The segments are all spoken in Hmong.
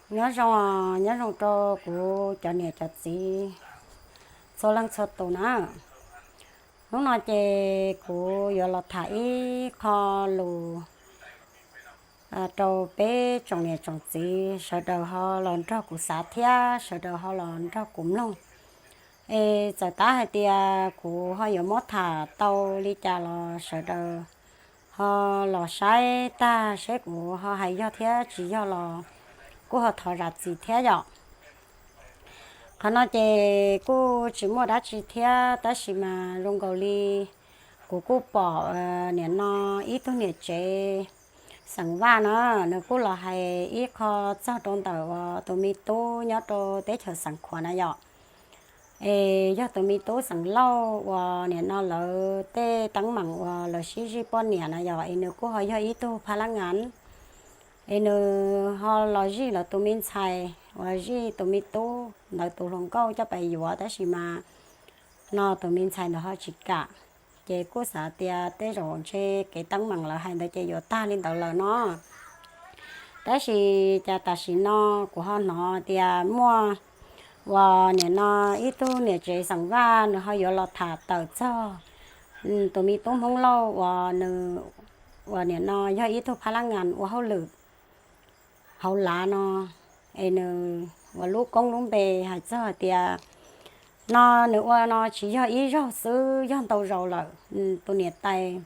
Nyob zoo, nyob zoo rau kuv cov niam cov txiv txhua leej txhua tus na. Hnub no ces kuv yuav los tham ib qho lus rau peb tsoom niam tsoom txiv sawv daws ho los nrog kuv xav thiab sawv daws ho los nrog kuv mloog. Es txawm tab hais tias kuv ho yuav muab tham tau li cas los sawv daws ho los saib tag seb kuv ho hais yog thiab tsis yog los kuj ho thov zam txim thiab yom. Qhov no ces kuj tsis muaj dab tsi thiab tab sis mas zoo nkaus li kuv kuj pom niam no ib tug niam tsev xeem Vaj na, nws kuj los hais ib qho txog rau ntawm uas tus me tub nyob rau teb chaws Xeev Khuam na yom. Es yog tus me tub xeem Lauj uas niam no lawv tej teeb meem uas lawv sib zij poj niam na yom, es nws kuj ho yog ib tug phab lab ngas, es nws ho los zij lawv tus me ntxhais uas zij tus me tub ntawd tus hluas nkauj coj pais yuav tab sis mas no tus me ntxhais ntawd ho tsis kam. Ces kuj xav tias tej zaum ntshe kev teeb meem lawv hais ntawd ces yuav tag li ntawd lawm no. Tab sis cas tam sim no kuv ho hnov tias muaj uas niam no ib tug niam tsev xeem Vaj nws ho yuav los tham tawm txog tus me tub Hmoob Lauj uas nws uas niam no yog ib tug phab lab ngas ua hauj lwm hauv lav no, es nws uas lub koob lub npe hais txog hais tias no nws ua no tsis yog ib zaug xwb, yog ntau zaus lawm. Tus niam tais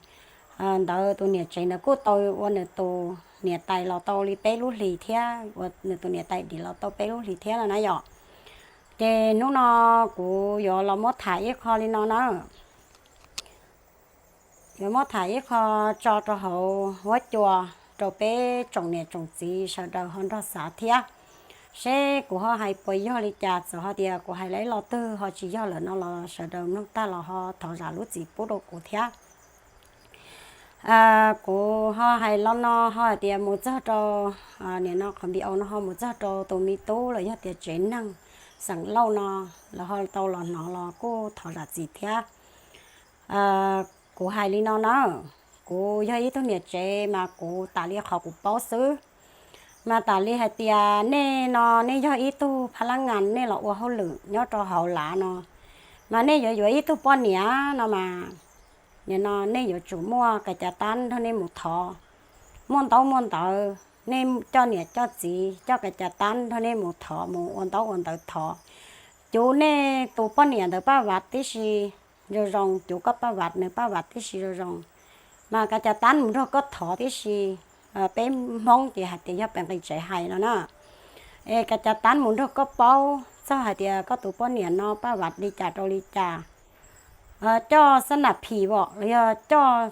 ntawd, tus niam tsev ntawd kuj tau ua nws tus niam tais los tau li peb lub hlis thiab, ua nws tus niam tais dim los tau peb lub hlis thiab no na yom. Ces hnub no kuv yuav los muab tham ib qho li no na. Yuav muab tham ib qho tso rau hauv huab cua rau peb tsoom niam tsoom txiv sawv daws ho nrog xav thiab, seb kuv ho hais puas yog li cas. Txawm ho tias kuv hais li los twg ho tsis yog lawm no los sawv daws mloog tag los ho thov zam lub txim pub rau kuv thiab. Kuv ho hais los no ho hais tias mus txog rau niam no qhov npi au no ho mus txog rau tus me tub los yog tias tsev neeg xeem Lauj no, lawv ho tau los hnov los kuj thov zam txim thiab. Kuv hais li no na, kuv yog ib tug niam tsev mas kuv tas li qhov kuv paub xwb. Mas tas li hais tias nej no nej yog ib tug phab lab ngas, nej los ua hauj lwm nyob rau hauv lav no, mas nej yuav yuav ib tug poj niam no mas, nim no nej yuav tsum muaj kas cas tab nrog nej mus thov. Muaj ntaub muaj ntawv, nej coj niam coj txiv coj kas cas tab nrog nej mus thov, mus ua ntaub ua ntawv thov. Cuv nej tus poj niam ntawd paj vav tib si zoo zoo, cuv koj paj vav, nws paj vav tib si zoo zoo, mas kas cas tab mus nrog koj thov tib si. Peb Hmoob ces hais tias yog pes nqis tsev hais no na. Es kas cas tab mus nrog koj paub txog hais tias koj tus poj niam no paj vav li cas rau li cas, coj xab nam phim vom los yog coj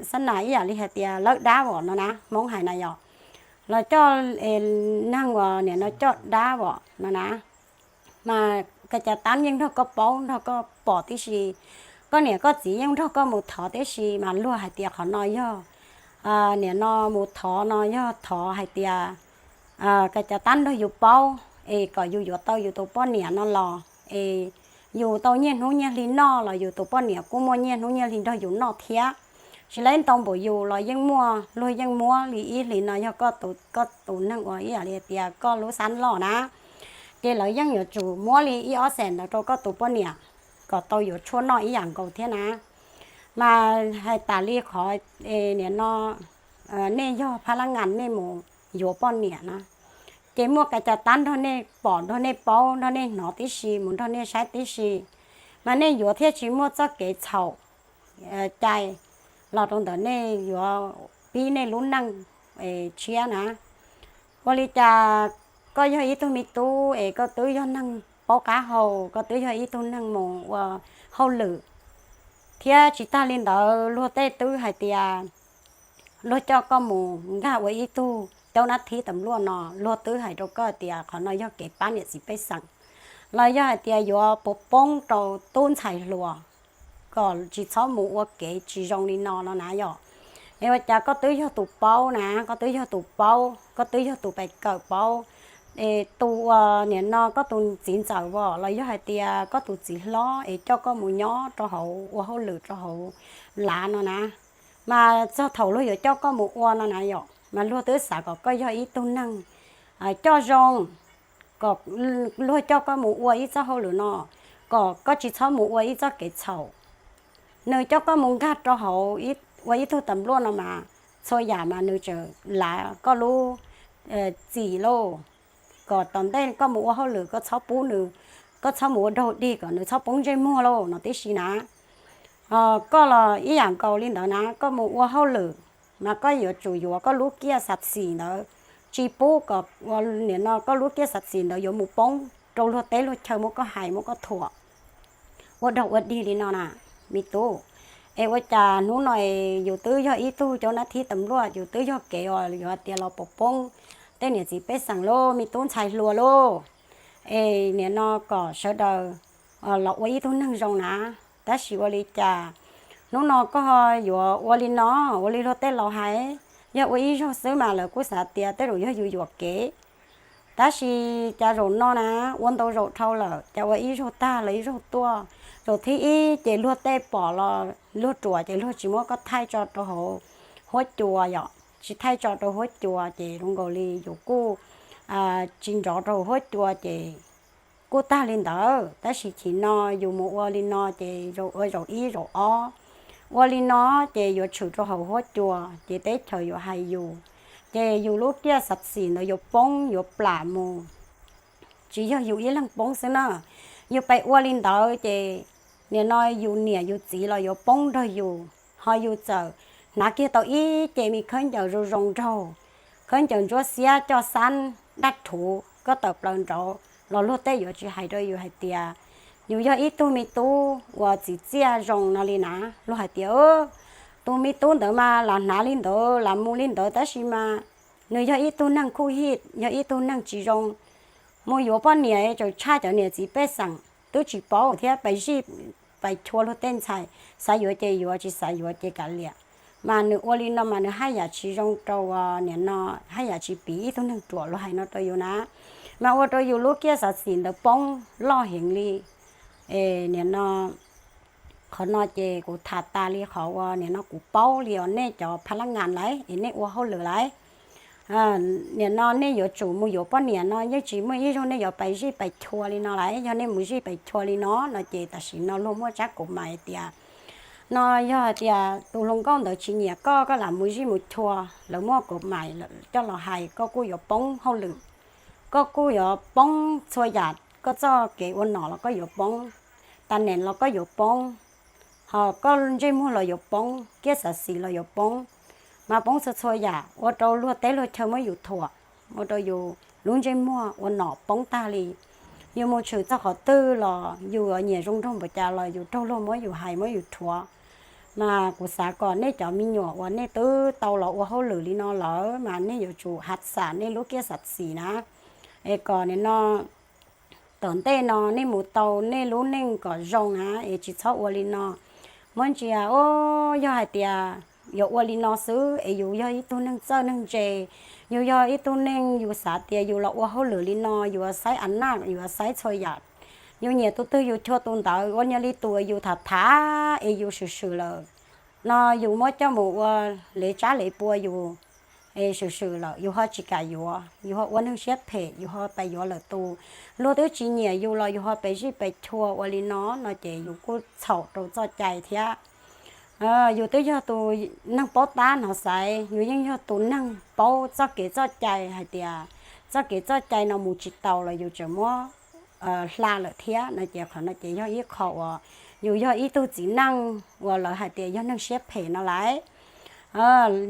xab nam ib yam li hais tias lawb dab vom no na, Hmoob hais na yom, los coj neeg uas nim no coj dab vom no na, mas kas cas tab yeej nrog koj paub nrog koj pom tib si, koj niam koj txiv yeej nrog koj mus thov tib si, mas luag hais tias qhov no yog, nim no mus thov no yog thov hais tias kas cas tab nrog yus paub es kom yus yuav tau yus tus poj niam no los es yus tau nyiaj hnub nyiaj hli noj los yus tus poj niam kuj muaj nyiaj hnub nyiaj hli nrog yus noj thiab. Tsis lab ntau npaum yus los yeej muaj, luag yeej muab li ib hlis no yog koj tus, koj tus neeg uas ib yam li tias koj lub xab loj na, ces lawv yeej yuav tsum muab li ib ob xees ntawd rau koj tus poj niam kom tau yuav tshuaj noj ib yam nkaus thiab na. Mas hais tas li qhov es nim no nej yog phab lab ngas nej mus yuav poj niam na, ces muaj kas cas tab nrog nej pom nrog nej paub nrog nej hnov tib si mus nrog nej saib tib si, mas nej yuav thiaj tsis muaj txoj kev txhaum cai los rau ntawm nej yuav pib nej lub neej tshiab na. Ua li cas koj yog ib tug me tub es koj twb yog neeg paub qab hau, koj twb yog ib tug neeg mus ua hauj lwm, thiab tsis tag li ntawd luag tej twb hais tias luag coj koj mus nkag ua ib tug caub nab thib tas luaj no, luag twb hais rau koj tias qhov no yog kev pab niam txiv pej xeem, los yog hais tias yuav puas poob rau tub ntxhais hluas kom tsis txhob mus ua kev tsis zoo li no no na yom. Es ua cas koj twb yog tus paub na, koj twb yog tus paub, koj twb yog tus pais kawm paub, es tus uas nim no koj tus txiv ntxawm vom los yog hais tias koj tus txiv hlob es coj koj mus nyob rau hauv ua hauj lwm rau hauv lav no na, mas txog thaum luag yuav coj koj mus ua no na yom, mas luag twb xav kom koj yog ib tug neeg coj zoo, kom luag coj koj mus ua ib txoj hauj lwm no, kom koj tsis txhob mus ua ib txoj kev txhaum. Nws coj koj mus nkag rau hauv ua ib tug tas npluaj no mas txhua yam mas nws tseem lav koj lub txim lauj, kom tom ntej koj mus ua hauj lwm koj txhob pub nws, koj txhob mus ua raug dig kom nws txhob poob ntsej muag lauj no tib si na. Koj los ib yam nkaus li ntawd na, koj mus ua hauj lwm mas koj yuav tsum yuav koj lub kiaj xav xim ntawd, tsis pub kom ua nim no koj lub kiaj xav xim ntawd yuav mus poob rau luag teb luag chaw muab koj hais muab koj thuam ua raug ua dig li no na, me tub. Es ua cas hnub no es yus twb yog ib tug cov nab thib tas npluaj, yus twb yog kev uas yuav tias los pov poob tej niam txiv pej xeem lauj, me tub ntxhais hluas lauj. Es nim no kom sawv daws los ua ib tug neeg zoo na, tab sis ua li cas hnub no koj yuav ua li no, ua li luag tej laus hais, yog ua ib zaug xwb mas lawv kuj xav tias tej zaum yog yus yuam kev. Tab sis cas zaum no na, ua ntau zaum dhau lawm, cas ua ib zaug tag los ib zaug tuaj, zaum thib ib ces luag tej pom los luag ruam ces luag tsis muab koj thaij tso rau hauv huab cua yom, tsis thaij tso rau huab cua ces zoo nkaus li yus kuj tsis nrov rau huab cua ces kuj tag li ntawd. Tab sis chim no yus mus ua li no ces zaum ua zaum ib zaum ob, ua li no ces yuav tshwm rau hauv huab cua ces teb chaws yuav hais yus, ces yus lub kiaj xav xim ntawd yuav poob yuav plam mus. Tsis yog yus ib leeg poob xwb na, yus pes ua li ntawd ces nim no yus niam yus txiv los yuav poob nrog yus, ho yus txawm hnav kiag tau ib ce me khaub ncaws zoo zoo nraug, khaub ncaws ntsuab xiab coj xab daj rhuv koj tawm plaws nraud los luag tej yuav tsis hais rau yus hais tias yus yog ib tug me tub uas txiv txiaj zoo no li na. Luag hais tias tus me tub ntawd mas lam hnav li ntawd lam mus li ntawd tab sis mas nws yog ib tug neeg khuj hij, yog ib tug neeg tsis zoo, mus yuav poj niam tseem tshaj cov niam txiv pej xeem twb tsis paub thiab pais zij pais chua luag tej ntxhais, xav yuav ces yuav, tsis xav yuav ces kav liam. Mas nws ua li no mas nws haj yam tsis zoo rau nim no, haj yam tsis piv ib tug neeg ruam, luag hais no rau yus na, mas ua rau yus lub kiaj xav xim ntawd poob loj heev li. Es nim no qhov no ces kuv tham tas li qhov uas nim no kuv paub li os, nej cov pha lab ngas lawm es nej ua hauj lwm lawm, nim no nej yuav tsum mus yuav poj niam no yeej tsis muaj ib zaug nej yuav pais zij pais chua li no lawm. Yog nej mus zij pais chua li no no ces tam sim no luag muaj tsab kaum mais tias no yog hais tias tus hluas nkauj ntawd tsis nyiam koj, koj lam mus zij mus chua, lawv muaj kaum mais coj los hais, koj kuj yuav poob hauj lwm, koj kuj yuav poob txhua yam, koj txoj kev ua nom los koj yuav poob, tas neem los koj yuav poob, ho koj ntsej muag los yuav poob, kiaj xav xis los yuav poob, mas poob txhua txhua yam ua rau luag teb luag chaw muab yus thuam, ua rau yus lub ntsej muag ua nom poob tag li. Yus mus tshwm txog qhov twg los yus nyiam zoo nraug npaum cas los yus raug luag muab yus hais muab yus rhuav. Mas kuv xav kom nej cov me nyuam uas nej twb tau los ua hauj lwm li no lawm mas nej yuav tsum hav xam nej lub kiaj xav xis na, es kom nim no tom ntej no nej mus tau nej lub neej kom zoo na, es tsis txhob ua li no. Muab ntsia, o, yog hais tias yuav ua li no xwb es yus yog ib tug neeg txawj neeg ntse, yus yog ib tug neeg yus xav tias yus los ua hauj lwm li no yuav xaiv a naj yuav xaiv txhua yam, yus nyiam tus twg yus chua tus ntawd, ua nyuag li tus yus tham tham es yus swm swm lawm no yus muab coj mus ua lev tsab lev pua yus es swm swm lawm yus ho tsis kam yuav, yus ho ua neeg siab phem, yus ho pais yuav lawm tus luag twb tsis nyiam yus los yus ho pais zij pais chua ua li no no ces yus kuj txhaum rau txoj cai thiab. Yus twb yog tus neeg paub tab hnov xaiv, yus yeej yog tus neeg paub txoj kev txoj cai hais tias txoj kev txoj cai no mus tsis taus los yus tseem muab hla lawm thiab no ces qhov no ces yog ib qho uas yus yog ib tug txiv neej uas lawv hais tias yog neeg siab phem no lawm.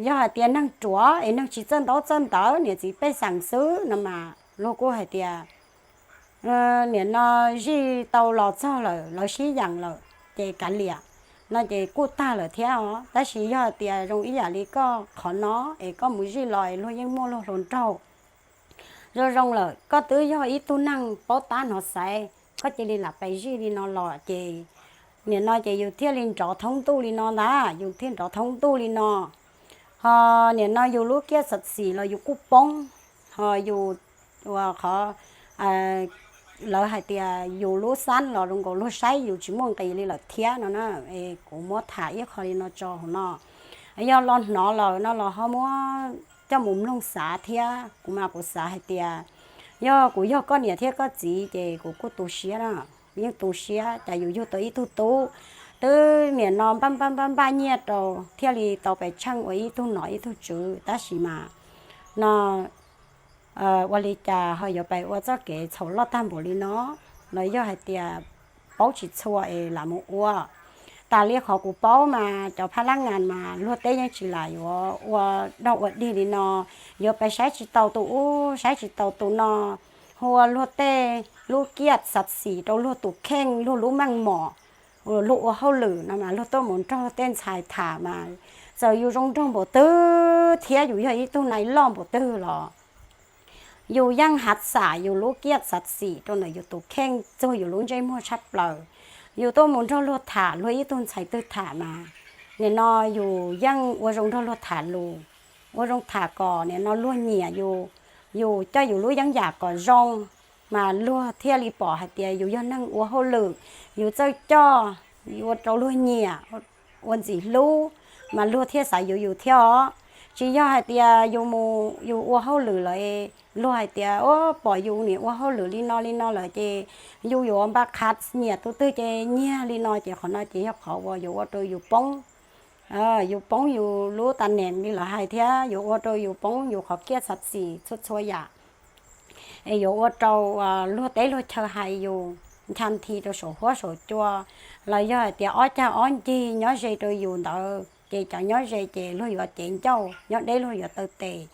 Yog hais tias neeg ruam es neeg tsis txawj ntaub txawj ntawv niam txiv pej xeem xwb no mas luag kuj hais tias nim no zij tau los txog lawm lawv sib yeem lawm ces kav liam no ces kuj tag lawm thiab os. Tab sis yog hais tias zoo ib yam li koj qhov no es koj mus zij los es luag yeej muaj luag hluas nraug zoo zoo lawm, koj twb yog ib tug neeg paub tab hnov xaiv, koj cia li lam pais zij li no los ces nim no ces yus thiaj li nrov thoob ntuj li no ntag, yus thiaj nrov thoob ntuj li no. Ho nim no yus lub kiaj xav xis los yus kuj poob, ho yus ua qhov lawv hais tias yus lub xab los zoo nkaus luag saib yus tsis muaj nqis li lawm thiab no na. Kuv muab tham ib qho li no tso hauv no, yog los hnov lawm no los ho muab coj mus mloog xav thiab. Kuv mas kuv xav hais tias yog kuv yog koj niam thiab koj txiv ces kuv kuj tu siab na, yeej tu siab. Cas yus yug tau ib tug tub twb niam no npaj npaj npaj npaj nyiaj rau thiaj li tau pes tsheej ua ib tug nom ib tug tswv, tab sis mas no ua li cas ho yuav pes ua txoj kev txhaum loj tag npaum li no, los yog hais tias paub tsis txhua es lam mus ua. Tas li qhov kuv paub mas cov phab lab nas mas luag teb yeej tsis lam yuav ua dog ua dig li no, yuav pes saib tsis tau tus ub saib tsis tau tus no, hu ua luag tej lub kiaj xav xim rau luag tus kheej, luag lub meej mom, luag ua hauj lwm no mas luag tuaj mus nrog luag tej ntxhais tham mas txawm yus zoo nraug npaum twg thiab yus yog ib tug nais loj npaum twg los yus yeej hav xam yus lub kiaj xav xim rau ntawm yus tus kheej txog yus lub ntsej muag tshaj plaws. Yus tuaj mus nrog luag tham, luag ib tug ntxhais twg tham mas nim no yus yeej ua zoo nrog luag tham lus, ua zoo tham kom nim no luag nyiam yus, yus coj yus lub yeeb yam kom zoo, mas luag thiaj li pom hais tias yus yog neeg ua hauj lwm, yus txawj coj, ua rau luag nyiam, ua ntxim hlub, mas luag thiaj xav yuav yus thiab os. Tsis yog hais tias yus mus yus ua hauj lwm lawm, luag hais tias o, pom yus niam ua hauj lwm li no li no lawm ces yus yuav npaj qhav nyiam tus twg ces nyiag li no ces qhov no ces yog qhov uas yuav ua rau yus poob, yus poob yus lub tas neem li lawv hais thiab yuav ua rau yus poob yus qhov kiaj xav xim txhua txhua yam. Es yuav ua rau luag teb luag chaw hais yus ncha nthi rau saum huab saum cua, los yog hais tias ob cag ob ncig nyob ze rau yus ntawd ces cov nyob ze ces luag yuav cev ncauj, nyob deb luag yuav taw tes.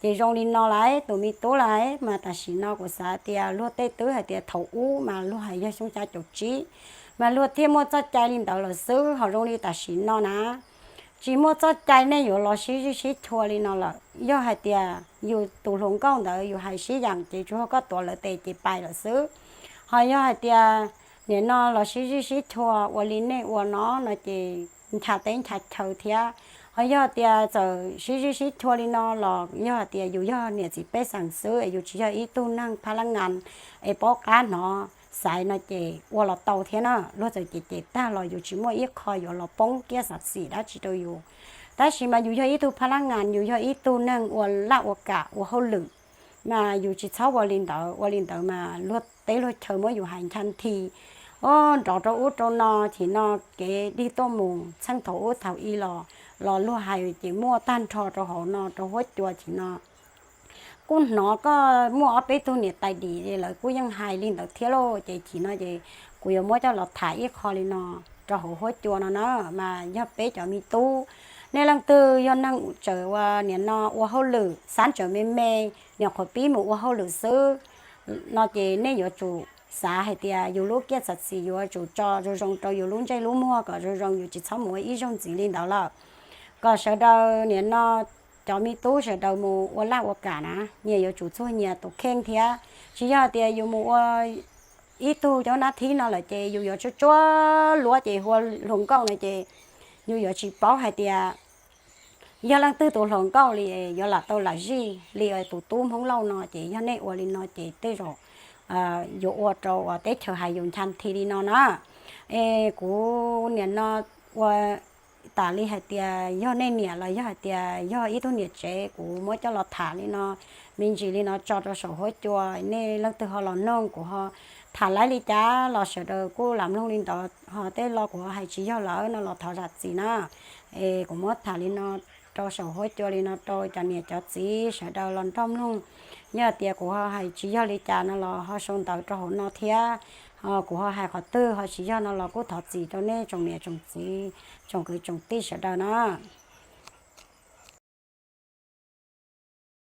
Ces zoo li no lawm tus me tub lawm, mas tam sim no kuv xav tias luag tej twb hais tias thaum ub mas luag hais yog xyoo xya caum tsib mas luag thiaj muaj txoj cai li ntawd lawm xwb, ho zoo li tam sim no na tsis muaj txoj cai nej yuav los sib zij sib chua li no lawm. Yog hais tias yus tus hluas nkauj ntawd yus hais sib yaam ces tsuas yog koj tuav lawv tes ces pais lawm xwb. Ho yog hais tias nim no los sib zij sib chua ua li nej ua no no ces ncha teb ncha chaw thiab. Ho yog tias txawm sib zij sib chua li no los yog hais tias yus yog niam txiv pej xeem xwb es yus tsis yog ib tug neeg phab lab nas es paub qab hnov xaiv no ces ua los tau thiab na. Luag txawm cem cem tag los yus tsis muaj ib qho yuav los poob kiaj xav xim dab tsi rau yus. Tab sis mas yus yog ib tug phab lab nas, yus yog ib tug neeg ua laj ua kam ua hauj lwm, mas yus tsis txhob ua li ntawd. Ua li ntawd mas luag teb luag chaw muab yus hais ncha nthi, o, nrov rau ub rau no, chim no kev dig tuaj mus txheej thaum ub thaum i los, los luag hais ces muaj tag nrho rau hauv no rau huab cua chim no. Kuj hnov koj muaj ob peb tug niam tais dim lawv kuj yeej hais li ntawd thiab lauj. Ces chim no ces kuv yuav muab coj los tham ib qho li no rau hauv huab cua no na, mas yog peb cov me tub, nej leej twg yog neeg tseem ua nim no ua hauj lwm xav tseem me me, nyuam qhuav pib mus ua hauj lwm xwb no ces nej yuav tsum xav hais tias yus lub kiaj xav xim yuav tsum tso zoo zoo rau yus lub ntsej lub muag kom zoo zoo, yus tsis txhob mus ua ib zaug ntxiv li ntawd lawm. Kom sawv daws nim no cov me tub sawv daws mus ua laj ua kam na, nyias yuav tsum txuag nyias tus kheej thiab. Tsis yog tias yus mus ua ib tug cov nab thib no lawm ces yus yuav tsuag tsuag luab ces ua hluas nkauj no ces yus yuav tsis paub hais tias yog leej twg tus hluas nkauj li yuav lam tau lam zij li tus tub Hmoob Lauj no ces yog nej ua li no ces tej zaum yuav ua rau teb chaws hais yus ncha nthi li no na. Es kuv nim no ua tas li hais tias yog nej niam los yog hais tias yog ib tug niam tsev, kuv muab coj los tham li no me ntsis li no tso rau saum huab cua, nej leej twg ho los noog kuv ho tham laib li cas los sawv daws kuj lam mloog li ntawd, ho tej lo kuv ho hais tsis yog lawm no los thov zam txim na. Es kuv muab tham li no rau saum huab cua li no rau cov niam cov txiv sawv daws los nrog mloog. Yog tias kuv ho hais tsis yog li cas no los ho sau ntawv rau hauv no thiab, kuv ho hais qhov twg ho tsis yog no los kuj thov txim rau nej tsoom niam tsoom txiv tsoom kwv tsoom tij sawv daws na.